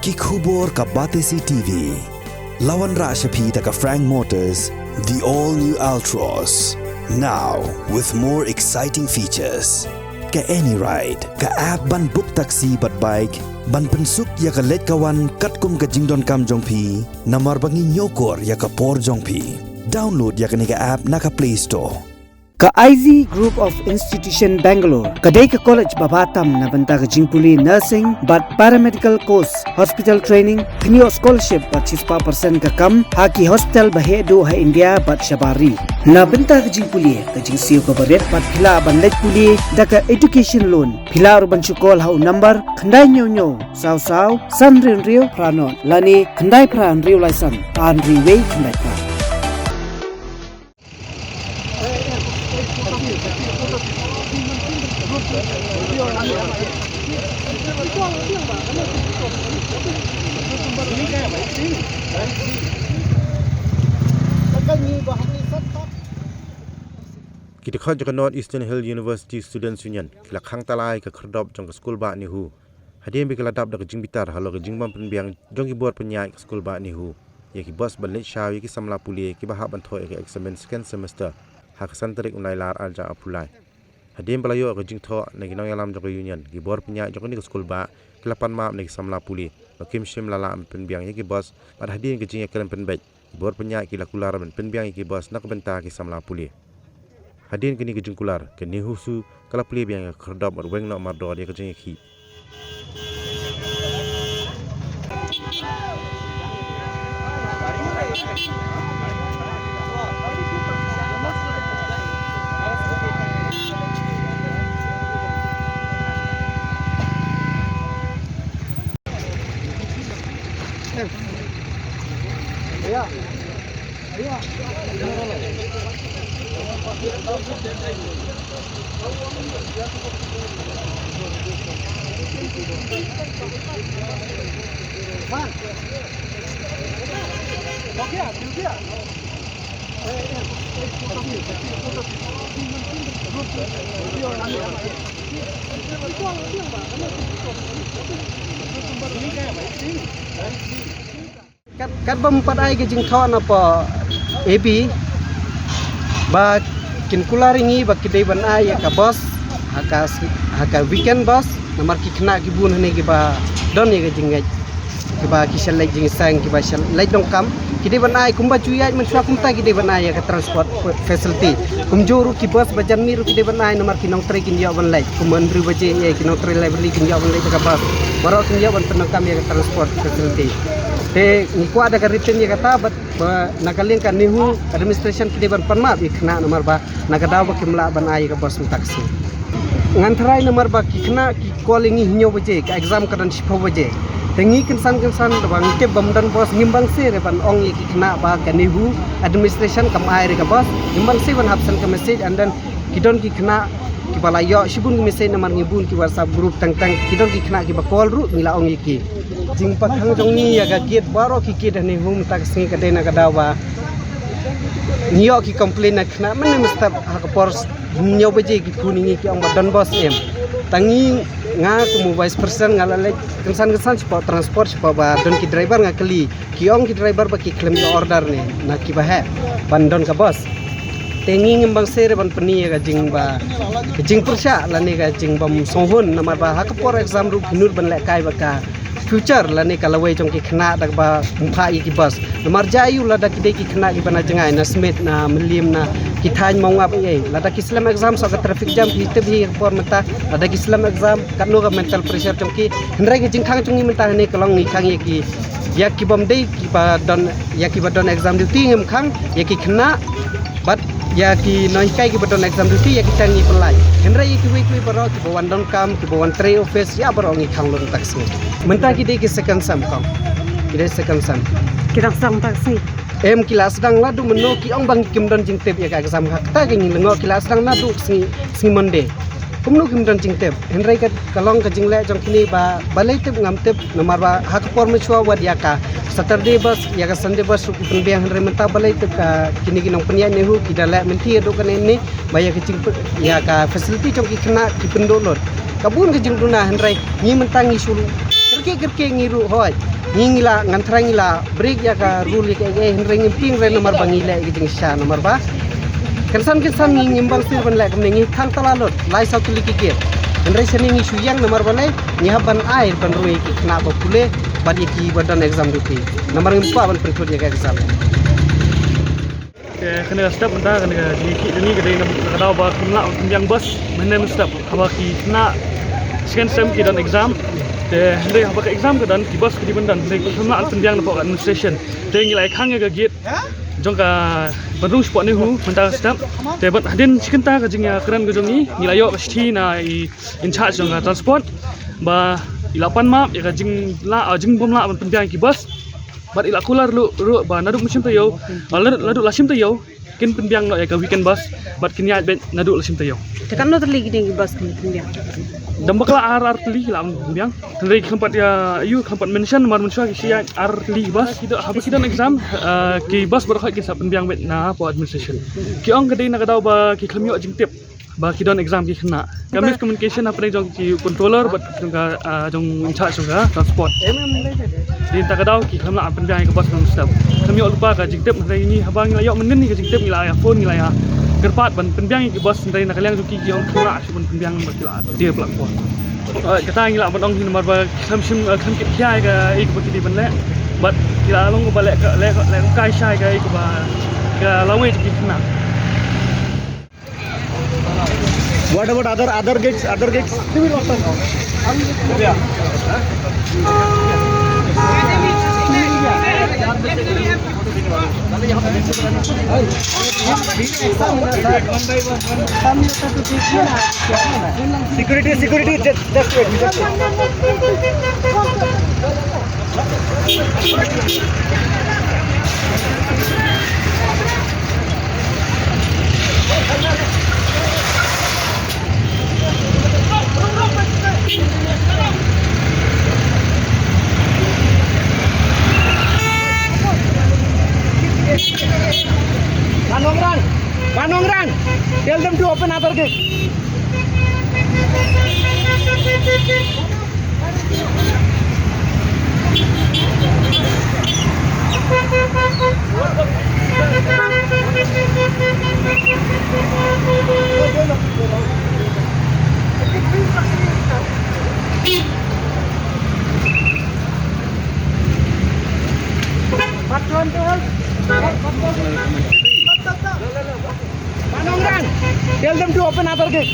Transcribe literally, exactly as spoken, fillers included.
Ki khubor ka Batesi T V. La wanrah sha phi da ka Frank Motors, the all new Altroz. Now with more exciting features. Ka AnyRide, ka app ban book taxi bad bike, ban pynsuk ïa ka leit ka wan katkum ka jingdonkam jong phi, namar ba ngi ñiewkor ïa ka por jong phi. Download ïa kane ka app na ka Play Store. Ka I Z Group of Institution Bangalore ka dei ka college ba bha tam na bynta ka jingpule nursing bad paramedical course, hospital training, pynïoh scholarship bad shispah percent ka kam ha ki hospital ba heh duh ha India bad shabar ri. Na bynta ka jingpule, ka jingsiew kaba rit bad phi lah ban leit pule da ka education loan. Phi lah ruh ban shu call ha u number khyndai hynñiew hynñiew saw saw san hynriew hynriew phra nod lane khyndai phra hynriew lai san ar hynriew wei khyndai phra. Ki dkhot jong ka North Eastern Hill University Students Union ki la khang talai ka khyrdop jong ka skul bah NEHU. Hadien ba ki la dap da ka jingbitar halor ka jingbym pynbiang jong ki bor pynïaid ka skul bah NEHU ïa ki bus ban leit shaw ïa ki samla pule kiba hap ban thoh ïa ka eksamin second semester ha ka san tarik u Nailar arhajar arphew lai. Hadien ba la ïoh ka jingthoh na ki nongïalam jong ka union, ki bor pynïaid jong kane ka skul bah ki la pan map na ki samla pule ba kim shym la lah ban pynbiang ïa ki bus, bad hadien ka jingïakren pynbeit, ki bor pynïaid ki la kular ban pynbiang ïa ki bus na ka bynta ki samla pule. Hadien kane ka jingkular, ka NEHUSU ka la plie biang ïa ka khyrdop bad weng noh mardor ïa ka jingïakhih. Kat, kat bym pat ai ka jingthoh na pdeng A B ba kin kular ïa ngi ba ki dei ban ai ïa ka bus ha ka s-, ha ka weekend bus, namar ki khynnah ki bun hangne kiba don ïa ka jingngeit, kiba ki shah leit jingïaseng, kiba shah leit donkam, ki dei ban ai kumba ju ïaid mynshuwa kumta ki dei ban ai ïa ka transport facility. Kumjuh ruh ki bus ba jan miet ruh ki dei ban ai namar ki nongtrei kin ïoh ban leit. Kum hynriew baje ïa ki nongtrei library kin ïoh ban leit da ka bus. Baroh kin ïoh ban pyndonkam ïa ka transport facility. Te ngi kwah da ka written ïa kata bad ba na ka liang ka NEHU administration ki dei ban pan map ïa ki khynnah namar ba na ka daw ba kim lah ban ai ïa ka bus mynta ka sngi. Ngan tharai namar ba ki khynnah ki call ïa ngi hynñiew baje, ka exam ka don shiphew baje. Te ngi kynsan kynsan da ba ngi tip ba ym don bus, ngim bang seh re ban ong ïa ki khynnah ba ka NEHU administration kam ai re ka bus, ngim bang seh ban hap send ka message, and then ki don ki khynnah kiba la ïoh shibun ki message namar ngi bun ki WhatsApp group teng teng, ki don ki khynnah kiba call ruh ngi la ong ïa ki. Jingpakhang jong ngi ïa ka gate, baroh ki gate ha NEHU mynta ka sngi ka dei na ka daw ba ngi ïoh ki complain na khynnah mynne mynstep ha ka por hynñiew baje ki phone ïa ngi ki ong ba don bus em. Tang ngi, nga kum u vice president nga la leit kynsan kynsan shapoh transport, shapoh ba don ki driver nga kylli. Ki ong ki driver ba ki khlem ïoh order ne na kiba heh ban don ka bus. Te ngi ngim bang seh re ban pyni ïa ka jingba, ka jingpyrshah lane ka jingbym sngewhun namar ba ha ka por exam ruh phi nud ban lehkai ba ka future lane ka lawei jong ki khynnah da kaba ym phah ïa ki bus. Namar jia aiu lada ki dei ki khynnah kiba na jngai, na Smit, na Mylliem, na ki thaiñ Mawngap ei ei, lada ki slem exam sa ka traffic jam, phi tip hi ha ka por mynta, lada ki slem exam katno ka mental pressure jong ki. Hynrei ka jingkhang jong ngi mynta hangne ka long ngi khang ïa ki, ïa ki bym dei kiba don, ïa kiba don exam duty ngim khang, ïa ki khynnah bad ïa ki nonghikai kiba don exam duty, ïa kita ngi pynlait. Hynrei ïa kiwei kiwei baroh kiba wan donkam, kiba wan trei office, ïa baroh ngi khang lut mynta ka sngi. Mynta ki dei ki second sem kong. Ki dei second sem. Ki dang sdang mynta ka sngi. Em, ki la sdang naduh mynno, ki ong ba kim don jingtip ïa ka exam, ha kata ka ngi lyngngoh ki la sdang naduh sngi, sngi Monday. Kumno kim don jingtip? Hynrei ka, ka long ka jingleh jong kine ba, balei tip ngam tip, namar ba ha ka por mynshuwa wat ïa ka Saturday bus, ïa ka Sunday bus ruh ki pynbiang, hynrei mynta balei tip ka kine ki nongpynïaid NEHU ki da leh mynta haduh kane ne ba ïa ka jing, ïa ka facility jong ki khynnah ki pynduh lut. Ka bun ka jingduna, hynrei ngi mynta ngi shu Kyrkieh kyrkieh ngi ruh hoi. Ngi ngi la ngan trai ngi la break ïa ka rule ïa ka A A hynrei ngim tieng re namar ba ngi leh ïa ka jingshisha namar ba. Kynsan kynsan ngi ngim bang sir ban leh kumne ngi khang tala lut lai saw tylli ki gate. Hynrei shane ngi shu ïeng namar ba lei ngi hap ban ai ban rung ïa ki khynnah ba pule bad ïa ki ba don exam duty. Namar ngim kwah ban pynthut ïa ka exam. Te kane ka step mynta kane ka jingïakhih jong ngi ka dei na ka daw ba kim lah ban pynbiang bus mynne mynstep haba ki khynnah second sem ki don exam. Te hynrei haba ka exam ka don ki bus ki dei ban don hynrei kim lah ban pynbiang na pdeng ka administration. Te ngi la ïa khang ïa ka gate jong ka ban rung spot ne hu mynta ka step. Te bad hadien shi kynta ka jingïakren ka jong ngi ngi la ïoh ka shithi na i in charge jong ka transport ba i la pan map ïa ka jinglah jingbym lah ban pynbiang ki bus. Bad i la kular ruh ruh ba naduh mynsiem taïew, ba naduh, naduh la shim taïew kin pynbiang noh ïa ka weekend bus bad kin ïaid beit naduh la shim taïew. Te katno tylli ki dei ki bus kin pynbiang? Dang bakla ar ar tylli ki la pynbiang. Hynrei ki khlem pat ïa ïu khlem pat mention namar mynshuwa ki shu ïaid ar tylli ki bus. Ki don, haba ki don exam, eh, ki bus baroh kin sa pynbiang beit na pdeng administration. Ki ong ka dei na ka daw ba ki khlem ïoh jingtip ba ki don exam ki khynnah. Ka miscommunication hapdeng jong ki controller bad jong ka, ah, jong in charge jong ka transport. Te mynta ka daw ki khlem lah pynbiang ïa ka bus mynstep. Khlem ïoh lypa ka jingtip hynrei ngi haba ngi la ïoh mynnin ïa ka jingtip ngi la ïa phone ngi la ïa kyrpad ban pynbiang ïa ki bus hynrei na ka liang jong ki ki ong khlem lah shuh ban pynbiang ba ki la die platform. Ah, kata ngi lah ban ong hi namar ba khlem shim, ah, khlem kit khia ïa ka, ïa ka ba ki dei ban leh. Bad ki la long ba leh ka, leh ka, leh ka kai shai ka, ïa ka ba ka lawei jong ki khynnah. What about other, other gates, other gates? Security, security, just, just wait, just wait. Manongran, Manongran, tell them to open other gate. Manongran, tell them to open other gate.